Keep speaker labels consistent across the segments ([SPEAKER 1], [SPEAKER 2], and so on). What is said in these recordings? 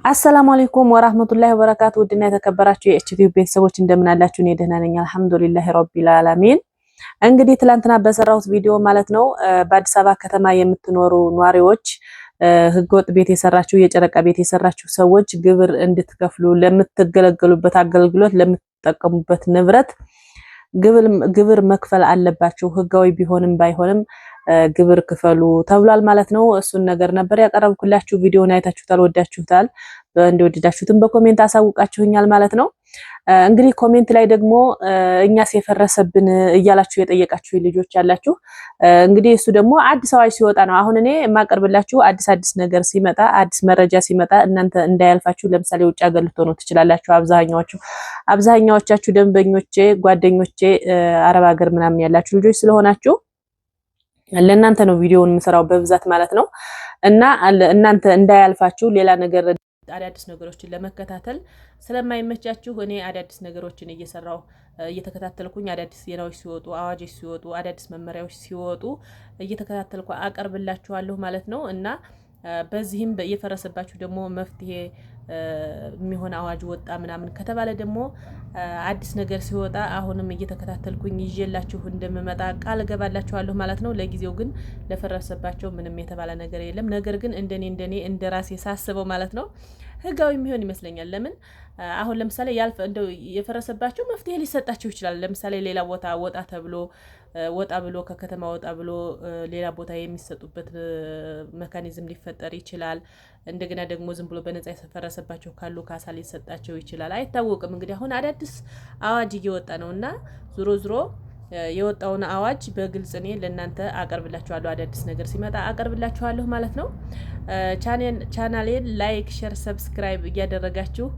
[SPEAKER 1] السلام عليكم ورحمة الله وبركاته። ውድና የተከበራችሁ የኤችቲዩ ቤተሰቦች እንደምን አላችሁ? እኔ ደህና ነኝ الحمد لله رب العالمين። እንግዲህ ትላንትና በሰራሁት ቪዲዮ ማለት ነው በአዲስ አበባ ከተማ የምትኖሩ ነዋሪዎች፣ ህገወጥ ቤት የሰራችሁ፣ የጨረቃ ቤት የሰራችሁ ሰዎች ግብር እንድትከፍሉ፣ ለምትገለገሉበት አገልግሎት፣ ለምትጠቀሙበት ንብረት ግብር መክፈል አለባችሁ። ህጋዊ ቢሆንም ባይሆንም ግብር ክፈሉ ተብሏል ማለት ነው። እሱን ነገር ነበር ያቀረብኩላችሁ። ቪዲዮውን አይታችሁታል፣ ወዳችሁታል። እንደወደዳችሁትም በ comment አሳውቃችሁኛል ማለት ነው። እንግዲህ comment ላይ ደግሞ እኛስ የፈረሰብን እያላችሁ የጠየቃችሁ ልጆች ያላችሁ፣ እንግዲህ እሱ ደግሞ አዲስ አዋጅ ሲወጣ ነው። አሁን እኔ የማቀርብላችሁ አዲስ አዲስ ነገር ሲመጣ፣ አዲስ መረጃ ሲመጣ እናንተ እንዳያልፋችሁ። ለምሳሌ ውጭ ሀገር ልትሆኑ ትችላላችሁ። አብዛኛዎቻችሁ ደንበኞቼ፣ ጓደኞቼ አረብ ሀገር ምናምን ያላችሁ ልጆች ስለሆናችሁ ለእናንተ ነው ቪዲዮውን የምሰራው በብዛት ማለት ነው። እና እናንተ እንዳያልፋችሁ፣ ሌላ ነገር አዳዲስ ነገሮችን ለመከታተል ስለማይመቻችሁ እኔ አዳዲስ ነገሮችን እየሰራሁ እየተከታተልኩኝ፣ አዳዲስ ዜናዎች ሲወጡ፣ አዋጆች ሲወጡ፣ አዳዲስ መመሪያዎች ሲወጡ እየተከታተልኩ አቀርብላችኋለሁ ማለት ነው። እና በዚህም የፈረሰባችሁ ደግሞ መፍትሄ የሚሆን አዋጅ ወጣ ምናምን ከተባለ ደግሞ፣ አዲስ ነገር ሲወጣ አሁንም እየተከታተልኩኝ ይዤላችሁ እንደምመጣ ቃል እገባላችኋለሁ ማለት ነው። ለጊዜው ግን ለፈረሰባቸው ምንም የተባለ ነገር የለም። ነገር ግን እንደኔ እንደ ራሴ ሳስበው ማለት ነው ህጋዊ የሚሆን ይመስለኛል። ለምን አሁን ለምሳሌ ያልፈ እንደው የፈረሰባቸው መፍትሄ ሊሰጣቸው ይችላል። ለምሳሌ ሌላ ቦታ ወጣ ተብሎ፣ ወጣ ብሎ፣ ከከተማ ወጣ ብሎ ሌላ ቦታ የሚሰጡበት mechanism ሊፈጠር ይችላል። እንደገና ደግሞ ዝም ብሎ በነጻ የፈረሰባቸው ካሉ ካሳ ሊሰጣቸው ይችላል። አይታወቅም። እንግዲህ አሁን አዳዲስ አዋጅ እየወጣ ነው እና ዞሮ ዞሮ የወጣውን አዋጅ በግልጽ እኔ ለእናንተ አቀርብላችኋለሁ። አዳዲስ ነገር ሲመጣ አቀርብላችኋለሁ ማለት ነው። ቻናሌን like፣ share፣ subscribe እያደረጋችሁ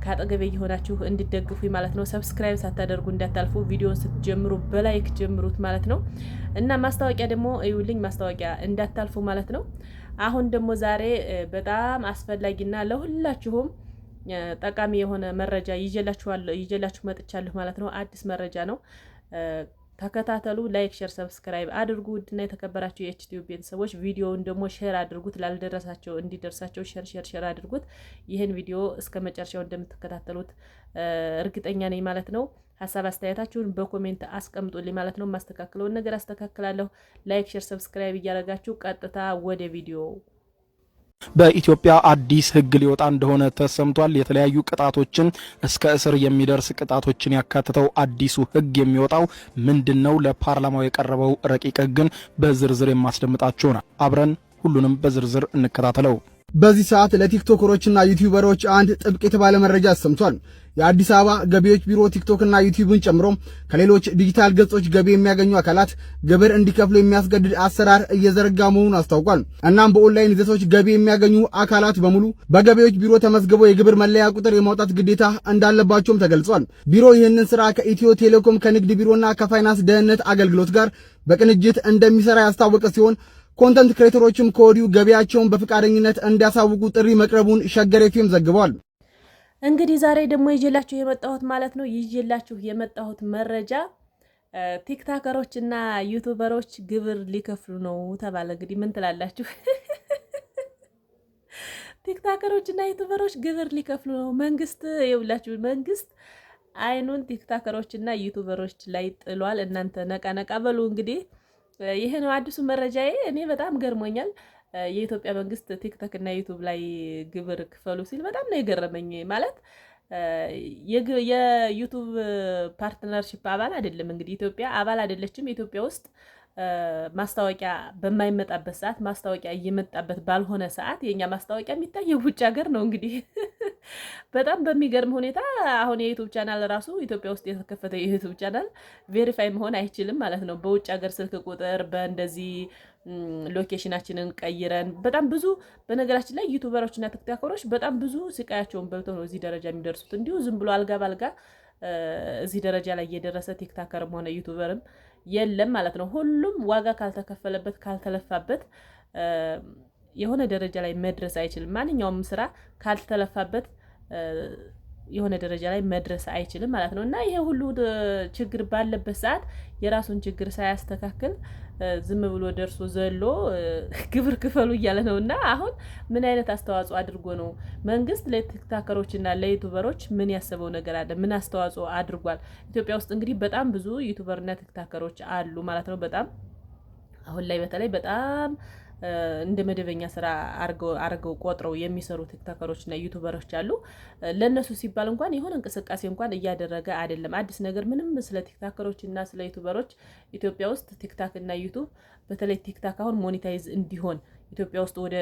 [SPEAKER 1] ከአጠገቤ እየሆናችሁ እንድትደግፉኝ ማለት ነው። Subscribe ሳታደርጉ እንዳታልፉ። ቪዲዮን ስትጀምሩ በ like ጀምሩት ማለት ነው። እና ማስታወቂያ ደግሞ እዩልኝ፣ ማስታወቂያ እንዳታልፉ ማለት ነው። አሁን ደግሞ ዛሬ በጣም አስፈላጊና ለሁላችሁም ጠቃሚ የሆነ መረጃ ይዤላችሁ መጥቻለሁ ማለት ነው። አዲስ መረጃ ነው። ተከታተሉ። Like፣ share፣ subscribe አድርጉ። ውድና የተከበራችሁ የኤችቲዩ ቤተሰቦች ቪዲዮውን ደግሞ share አድርጉት፣ ላልደረሳቸው እንዲደርሳቸው share share share አድርጉት። ይህን ቪዲዮ እስከ መጨረሻው እንደምትከታተሉት እርግጠኛ ነኝ ማለት ነው። ሀሳብ አስተያየታችሁን በ comment አስቀምጡልኝ ማለት ነው። የማስተካክለውን ነገር አስተካክላለሁ። Like፣ share፣ subscribe እያደረጋችሁ ቀጥታ ወደ ቪዲዮ።
[SPEAKER 2] በኢትዮጵያ አዲስ ሕግ ሊወጣ እንደሆነ ተሰምቷል። የተለያዩ ቅጣቶችን፣ እስከ እስር የሚደርስ ቅጣቶችን ያካተተው አዲሱ ሕግ የሚወጣው ምንድን ነው? ለፓርላማው የቀረበው ረቂቅ ሕግን በዝርዝር የማስደምጣችሁ ነው። አብረን ሁሉንም በዝርዝር እንከታተለው።
[SPEAKER 3] በዚህ ሰዓት ለቲክቶከሮችና ዩቲዩበሮች አንድ ጥብቅ የተባለ መረጃ አሰምቷል። የአዲስ አበባ ገቢዎች ቢሮ ቲክቶክና ዩቲዩብን ጨምሮ ከሌሎች ዲጂታል ገጾች ገቢ የሚያገኙ አካላት ግብር እንዲከፍሉ የሚያስገድድ አሰራር እየዘረጋ መሆኑን አስታውቋል። እናም በኦንላይን ይዘቶች ገቢ የሚያገኙ አካላት በሙሉ በገቢዎች ቢሮ ተመዝግበው የግብር መለያ ቁጥር የማውጣት ግዴታ እንዳለባቸውም ተገልጿል። ቢሮ ይህንን ስራ ከኢትዮ ቴሌኮም፣ ከንግድ ቢሮና ከፋይናንስ ደህንነት አገልግሎት ጋር በቅንጅት እንደሚሰራ ያስታወቀ ሲሆን content creator ኦችም ከወዲሁ ገቢያቸውን በፈቃደኝነት እንዲያሳውቁ ጥሪ መቅረቡን ሸገር ኤፍኤም ዘግቧል።
[SPEAKER 1] እንግዲህ ዛሬ ደግሞ ይዤላችሁ የመጣሁት ማለት ነው፣ ይዤላችሁ የመጣሁት መረጃ ቲክታከሮች እና ዩቱበሮች ግብር ሊከፍሉ ነው ተባለ። እንግዲህ ምን ትላላችሁ? ቲክታከሮች እና ዩቱበሮች ግብር ሊከፍሉ ነው። መንግስት ይኸውላችሁ፣ መንግስት አይኑን ቲክታከሮች እና ዩቱበሮች ላይ ጥሏል። እናንተ ነቃ ነቃ በሉ። እንግዲህ ይሄ ነው አዲሱ መረጃዬ። እኔ በጣም ገርሞኛል። የኢትዮጵያ መንግስት ቲክቶክ እና ዩቱብ ላይ ግብር ክፈሉ ሲል በጣም ነው የገረመኝ። ማለት የዩቱብ partnership አባል አይደለም፣ እንግዲህ ኢትዮጵያ አባል አይደለችም። ኢትዮጵያ ውስጥ ማስታወቂያ በማይመጣበት ሰዓት፣ ማስታወቂያ እየመጣበት ባልሆነ ሰዓት የእኛ ማስታወቂያ የሚታየው ውጭ ሀገር ነው። እንግዲህ በጣም በሚገርም ሁኔታ አሁን የዩቱብ ቻናል ራሱ፣ ኢትዮጵያ ውስጥ የተከፈተ የዩቱብ channel verify መሆን አይችልም ማለት ነው። በውጭ ሀገር ስልክ ቁጥር በእንደዚህ location ኣችንን ቀይረን በጣም ብዙ፣ በነገራችን ላይ ዩቱበሮች እና ቲክቶከሮች በጣም ብዙ ስቃያቸውን በልተው ነው እዚህ ደረጃ የሚደርሱት። እንዲሁ ዝም ብሎ አልጋ ባልጋ እዚህ ደረጃ ላይ የደረሰ ቲክታከርም ሆነ ዩቱበርም የለም ማለት ነው። ሁሉም ዋጋ ካልተከፈለበት፣ ካልተለፋበት የሆነ ደረጃ ላይ መድረስ አይችልም። ማንኛውም ስራ ካልተለፋበት የሆነ ደረጃ ላይ መድረስ አይችልም ማለት ነው። እና ይሄ ሁሉ ችግር ባለበት ሰዓት የራሱን ችግር ሳያስተካክል ዝም ብሎ ደርሶ ዘሎ ግብር ክፈሉ እያለ ነው። እና አሁን ምን አይነት አስተዋጽኦ አድርጎ ነው መንግስት ለቲክታከሮች እና ለዩቱበሮች ምን ያሰበው ነገር አለ? ምን አስተዋጽኦ አድርጓል? ኢትዮጵያ ውስጥ እንግዲህ በጣም ብዙ YouTuber ና ቲክታከሮች አሉ ማለት ነው። በጣም አሁን ላይ በተለይ በጣም እንደ መደበኛ ስራ አርገው ቆጥረው የሚሰሩ ቲክቶከሮች እና ዩቱበሮች አሉ። ለእነሱ ሲባል እንኳን የሆነ እንቅስቃሴ እንኳን እያደረገ አይደለም። አዲስ ነገር ምንም ስለ ቲክቶከሮች እና ስለ ዩቱበሮች ኢትዮጵያ ውስጥ ቲክታክ እና ዩቱብ፣ በተለይ ቲክታክ አሁን monetize እንዲሆን፣ ኢትዮጵያ ውስጥ ወደ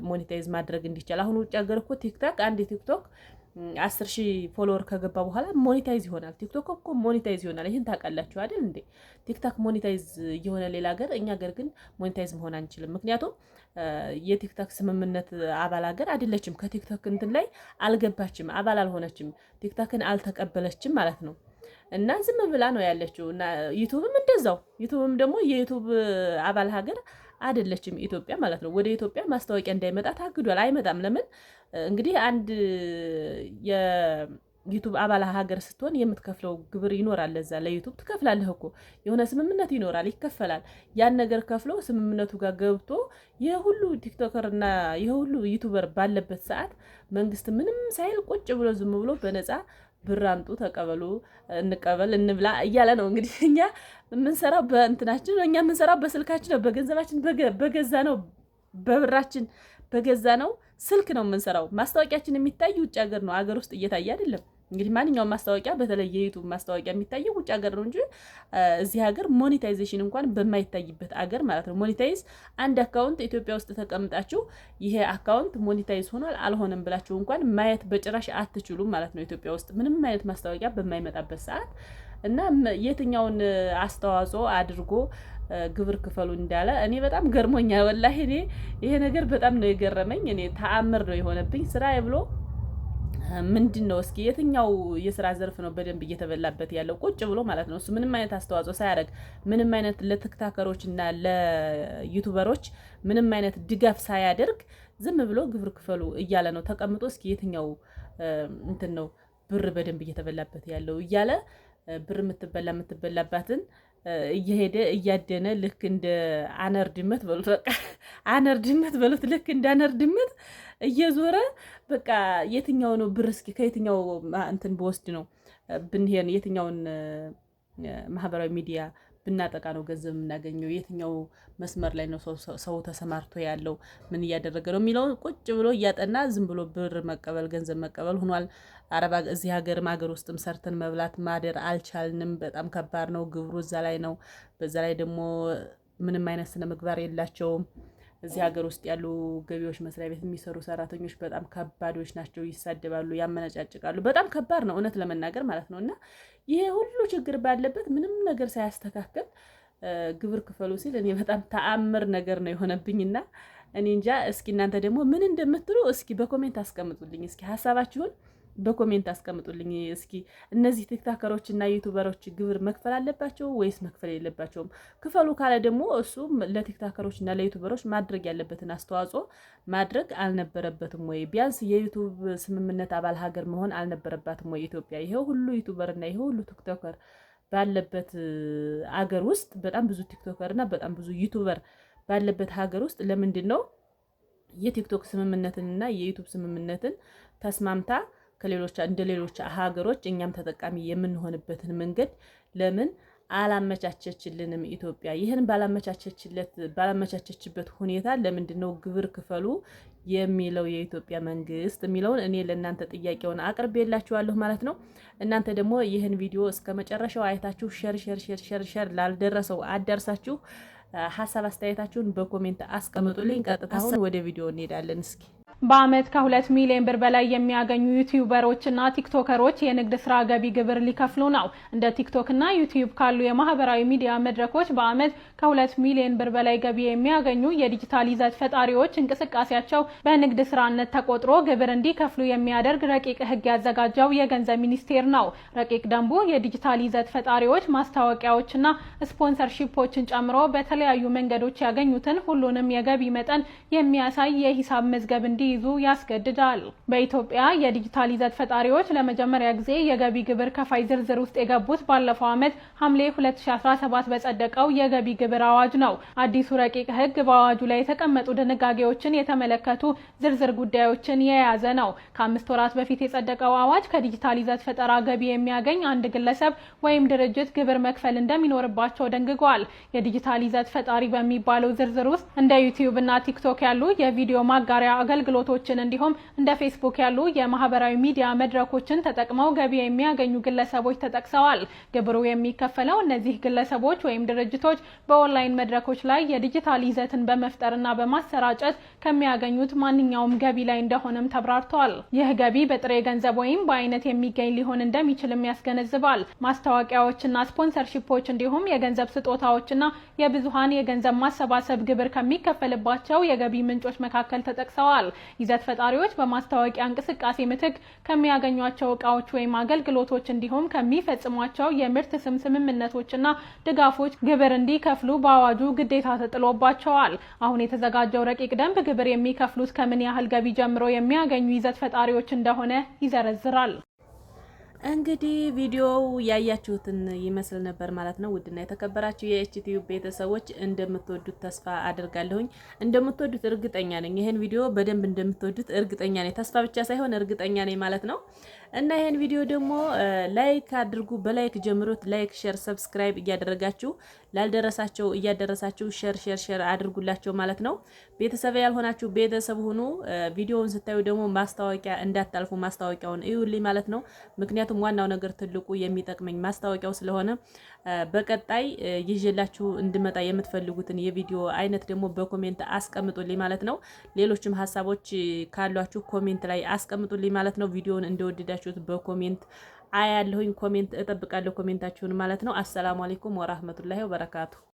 [SPEAKER 1] monetize ማድረግ እንዲቻል። አሁን ውጭ ሀገር እኮ ቲክታክ፣ አንድ ቲክቶክ 10,000 follower ከገባ በኋላ monetize ይሆናል። ቲክቶክ እኮ monetize ይሆናል። ይህን ታውቃላችሁ አይደል እንዴ? ቲክታክ monetize እየሆነ ሌላ ሀገር፣ እኛ ሀገር ግን monetize መሆን አንችልም። ምክንያቱም የቲክታክ ስምምነት አባል ሀገር አይደለችም። ከቲክቶክ እንትን ላይ አልገባችም፣ አባል አልሆነችም፣ ቲክታክን አልተቀበለችም ማለት ነው። እና ዝም ብላ ነው ያለችው። እና ዩቱብም እንደዛው፣ ዩቱብም ደግሞ የዩቱብ አባል ሀገር አይደለችም ኢትዮጵያ ማለት ነው። ወደ ኢትዮጵያ ማስታወቂያ እንዳይመጣ ታግዷል። አይመጣም። ለምን? እንግዲህ አንድ የዩቱብ አባል ሀገር ስትሆን የምትከፍለው ግብር ይኖራል። ለዛ ለዩቱብ ትከፍላለህ እኮ፣ የሆነ ስምምነት ይኖራል፣ ይከፈላል። ያን ነገር ከፍሎ ስምምነቱ ጋር ገብቶ ይህ ሁሉ ቲክቶከር እና ይህ ሁሉ YouTuber ባለበት ሰዓት መንግስት ምንም ሳይል ቁጭ ብሎ ዝም ብሎ በነፃ ብር አምጡ፣ ተቀበሉ፣ እንቀበል፣ እንብላ እያለ ነው። እንግዲህ እኛ የምንሰራው በእንትናችን ነው። እኛ የምንሰራው በስልካችን ነው፣ በገንዘባችን በገዛ ነው፣ በብራችን በገዛ ነው ስልክ ነው የምንሰራው። ማስታወቂያችን የሚታይ ውጭ ሀገር ነው፣ ሀገር ውስጥ እየታየ አይደለም። እንግዲህ ማንኛውም ማስታወቂያ፣ በተለይ የዩቱብ ማስታወቂያ የሚታየው ውጭ ሀገር ነው እንጂ እዚህ ሀገር monetization እንኳን በማይታይበት አገር ማለት ነው። Monetize አንድ account ኢትዮጵያ ውስጥ ተቀምጣችሁ ይሄ account monetize ሆኗል አልሆነም ብላችሁ እንኳን ማየት በጭራሽ አትችሉም ማለት ነው። ኢትዮጵያ ውስጥ ምንም አይነት ማስታወቂያ በማይመጣበት ሰዓት እና የትኛውን አስተዋጽኦ አድርጎ ግብር ክፈሉ እንዳለ እኔ በጣም ገርሞኛል። ወላሂ እኔ ይሄ ነገር በጣም ነው የገረመኝ። እኔ ተአምር ነው የሆነብኝ። ስራዬ ብሎ ምንድን ነው? እስኪ የትኛው የስራ ዘርፍ ነው በደንብ እየተበላበት ያለው? ቁጭ ብሎ ማለት ነው። እሱ ምንም አይነት አስተዋጽኦ ሳያደርግ፣ ምንም አይነት ለቲክታከሮች እና ለዩቱበሮች ምንም አይነት ድጋፍ ሳያደርግ ዝም ብሎ ግብር ክፈሉ እያለ ነው ተቀምጦ። እስኪ የትኛው እንትን ነው ብር በደንብ እየተበላበት ያለው እያለ ብር የምትበላባትን እየሄደ እያደነ፣ ልክ እንደ አነር ድመት በሉት፣ በቃ አነር ድመት በሉት፣ ልክ እንደ አነር ድመት እየዞረ በቃ የትኛው ነው ብር፣ እስኪ ከየትኛው እንትን ብወስድ ነው፣ ብንሄን የትኛውን ማህበራዊ ሚዲያ ብናጠቃ ነው ገንዘብ የምናገኘው፣ የትኛው መስመር ላይ ነው ሰው ተሰማርቶ ያለው፣ ምን እያደረገ ነው የሚለውን ቁጭ ብሎ እያጠና ዝም ብሎ ብር መቀበል፣ ገንዘብ መቀበል ሆኗል። አረብ እዚህ ሀገርም ሀገር ውስጥም ሰርተን መብላት ማደር አልቻልንም። በጣም ከባድ ነው። ግብሩ እዛ ላይ ነው። በዛ ላይ ደግሞ ምንም አይነት ስነ ምግባር የላቸውም። እዚህ ሀገር ውስጥ ያሉ ገቢዎች መስሪያ ቤት የሚሰሩ ሰራተኞች በጣም ከባዶች ናቸው። ይሳደባሉ፣ ያመነጫጭቃሉ። በጣም ከባድ ነው እውነት ለመናገር ማለት ነው። እና ይሄ ሁሉ ችግር ባለበት ምንም ነገር ሳያስተካክል ግብር ክፈሉ ሲል እኔ በጣም ተአምር ነገር ነው የሆነብኝና እኔ እንጃ። እስኪ እናንተ ደግሞ ምን እንደምትሉ እስኪ በ comment አስቀምጡልኝ። እስኪ ሀሳባችሁን በ comment አስቀምጡልኝ። እስኪ እነዚህ ቲክታከሮች እና ዩቱበሮች ግብር መክፈል አለባቸው ወይስ መክፈል የለባቸውም? ክፈሉ ካለ ደግሞ እሱ ለቲክታከሮች እና ለዩቱበሮች ማድረግ ያለበትን አስተዋጽኦ ማድረግ አልነበረበትም ወይ? ቢያንስ የዩቱብ ስምምነት አባል ሀገር መሆን አልነበረባትም ወይ ኢትዮጵያ? ይሄ ሁሉ YouTuber እና ይሄ ሁሉ ቲክቶከር ባለበት አገር ውስጥ፣ በጣም ብዙ ቲክቶከር እና በጣም ብዙ YouTuber ባለበት ሀገር ውስጥ ለምንድን ነው የቲክቶክ ስምምነትንና የዩቱብ ስምምነትን ተስማምታ ከሌሎች እንደ ሌሎች ሀገሮች እኛም ተጠቃሚ የምንሆንበትን መንገድ ለምን አላመቻቸችልንም ኢትዮጵያ? ይህን ባላመቻቸችበት ሁኔታ ለምንድን ነው ግብር ክፈሉ የሚለው የኢትዮጵያ መንግስት የሚለውን እኔ ለእናንተ ጥያቄውን አቅርቤላችኋለሁ ማለት ነው። እናንተ ደግሞ ይህን ቪዲዮ እስከ መጨረሻው አይታችሁ share share share share share ላልደረሰው አዳርሳችሁ ሀሳብ አስተያየታችሁን በ comment አስቀምጡልኝ። ቀጥታ አሁን ወደ ቪዲዮ እንሄዳለን። እስኪ
[SPEAKER 4] በአመት ከ2 ሚሊዮን ብር በላይ የሚያገኙ ዩቲዩበሮች እና ቲክቶከሮች የንግድ ስራ ገቢ ግብር ሊከፍሉ ነው። እንደ ቲክቶክ እና ዩቲዩብ ካሉ የማህበራዊ ሚዲያ መድረኮች በአመት ከ2 ሚሊዮን ብር በላይ ገቢ የሚያገኙ የዲጂታል ይዘት ፈጣሪዎች እንቅስቃሴያቸው በንግድ ስራነት ተቆጥሮ ግብር እንዲከፍሉ የሚያደርግ ረቂቅ ሕግ ያዘጋጀው የገንዘብ ሚኒስቴር ነው። ረቂቅ ደንቡ የዲጂታል ይዘት ፈጣሪዎች ማስታወቂያዎችና ስፖንሰርሺፖችን ጨምሮ በተለያዩ መንገዶች ያገኙትን ሁሉንም የገቢ መጠን የሚያሳይ የሂሳብ መዝገብ እንዲይዙ እንዲይዙ ያስገድዳል። በኢትዮጵያ የዲጂታል ይዘት ፈጣሪዎች ለመጀመሪያ ጊዜ የገቢ ግብር ከፋይ ዝርዝር ውስጥ የገቡት ባለፈው ዓመት ሐምሌ 2017 በጸደቀው የገቢ ግብር አዋጅ ነው። አዲሱ ረቂቅ ሕግ በአዋጁ ላይ የተቀመጡ ድንጋጌዎችን የተመለከቱ ዝርዝር ጉዳዮችን የያዘ ነው። ከ5 ወራት በፊት የጸደቀው አዋጅ ከዲጂታል ይዘት ፈጠራ ገቢ የሚያገኝ አንድ ግለሰብ ወይም ድርጅት ግብር መክፈል እንደሚኖርባቸው ደንግጓል። የዲጂታል ይዘት ፈጣሪ በሚባለው ዝርዝር ውስጥ እንደ ዩቲዩብ እና ቲክቶክ ያሉ የቪዲዮ ማጋሪያ አገልግሎቶችን እንዲሁም እንደ ፌስቡክ ያሉ የማህበራዊ ሚዲያ መድረኮችን ተጠቅመው ገቢ የሚያገኙ ግለሰቦች ተጠቅሰዋል። ግብሩ የሚከፈለው እነዚህ ግለሰቦች ወይም ድርጅቶች በኦንላይን መድረኮች ላይ የዲጂታል ይዘትን በመፍጠርና በማሰራጨት ከሚያገኙት ማንኛውም ገቢ ላይ እንደሆነም ተብራርቷል። ይህ ገቢ በጥሬ ገንዘብ ወይም በአይነት የሚገኝ ሊሆን እንደሚችልም ያስገነዝባል። ማስታወቂያዎችና ስፖንሰርሺፖች እንዲሁም የገንዘብ ስጦታዎችና የብዙሀን የገንዘብ ማሰባሰብ ግብር ከሚከፈልባቸው የገቢ ምንጮች መካከል ተጠቅሰዋል። ይዘት ፈጣሪዎች በማስታወቂያ እንቅስቃሴ ምትክ ከሚያገኟቸው እቃዎች ወይም አገልግሎቶች እንዲሁም ከሚፈጽሟቸው የምርት ስም ስምምነቶችና ድጋፎች ግብር እንዲከፍሉ በአዋጁ ግዴታ ተጥሎባቸዋል። አሁን የተዘጋጀው ረቂቅ ደንብ ግብር የሚከፍሉት ከምን ያህል ገቢ ጀምሮ የሚያገኙ ይዘት ፈጣሪዎች እንደሆነ ይዘረዝራል።
[SPEAKER 1] እንግዲህ ቪዲዮው ያያችሁትን ይመስል ነበር ማለት ነው። ውድና የተከበራችሁ የኤችቲዩ ቤተሰቦች እንደምትወዱት ተስፋ አድርጋለሁኝ። እንደምትወዱት እርግጠኛ ነኝ። ይህን ቪዲዮ በደንብ እንደምትወዱት እርግጠኛ ነኝ። ተስፋ ብቻ ሳይሆን እርግጠኛ ነኝ ማለት ነው። እና ይህን ቪዲዮ ደግሞ like አድርጉ። በ like ጀምሩት። Like፣ share፣ subscribe እያደረጋችሁ ላልደረሳቸው እያደረሳችሁ share share share አድርጉላቸው ማለት ነው። ቤተሰብ ያልሆናችሁ ቤተሰብ ሁኑ። ቪዲዮውን ስታዩ ደግሞ ማስታወቂያ እንዳታልፉ፣ ማስታወቂያውን እዩልኝ ማለት ነው። ምክንያቱም ዋናው ነገር ትልቁ የሚጠቅመኝ ማስታወቂያው ስለሆነ በቀጣይ ይዤላችሁ እንድመጣ የምትፈልጉትን የቪዲዮ አይነት ደግሞ በ comment አስቀምጡልኝ ማለት ነው። ሌሎችም ሀሳቦች ካሏችሁ comment ላይ አስቀምጡልኝ ማለት ነው። ቪዲዮውን እንደወደዳችሁት በ comment አያለሁኝ። Comment እጠብቃለሁ፣ comment ኣችሁን ማለት ነው። السلام عليكم ورحمة الله وبركاته።